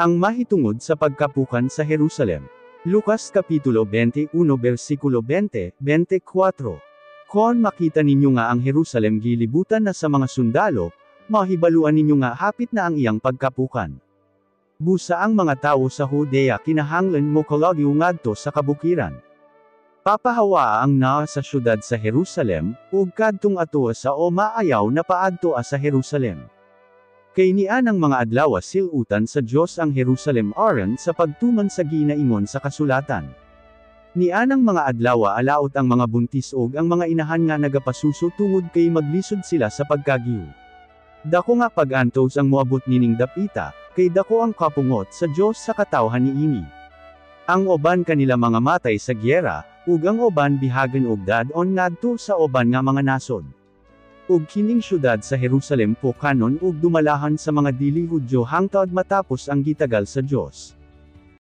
Ang mahitungod sa pagkapukan sa Jerusalem. Lucas Kapitulo 21 versikulo 20, 24. Kon makita ninyo nga ang Jerusalem gilibutan na sa mga sundalo, mahibaluan ninyo nga hapit na ang iyang pagkapukan. Busa ang mga tawo sa Judea kinahanglan mokalagyo ngadto sa kabukiran. Papahawaa ang naa sa syudad sa Jerusalem, ug kadtong atoa sa o maayaw na paadto sa Jerusalem. Kay niya ang mga adlaw silutan sa Dios ang Jerusalem aron sa pagtuman sa ginaingon sa kasulatan. Nianang mga adlaw alaot ang mga buntis ug ang mga inahan nga nagapasuso tungod kay maglisod sila sa pagkagiw. Dako nga pag-antos ang moabot nining dapita, kay dako ang kapungot sa Dios sa katawhan niini. Ang uban kanila mga matay sa gyera, ug ang uban bihagen og dad-on ngadto sa uban nga mga nasod. Ug kining syudad sa Jerusalem pukanon ug dumalahan sa mga dili Hudyo hangtod matapos ang gitagal sa Dios.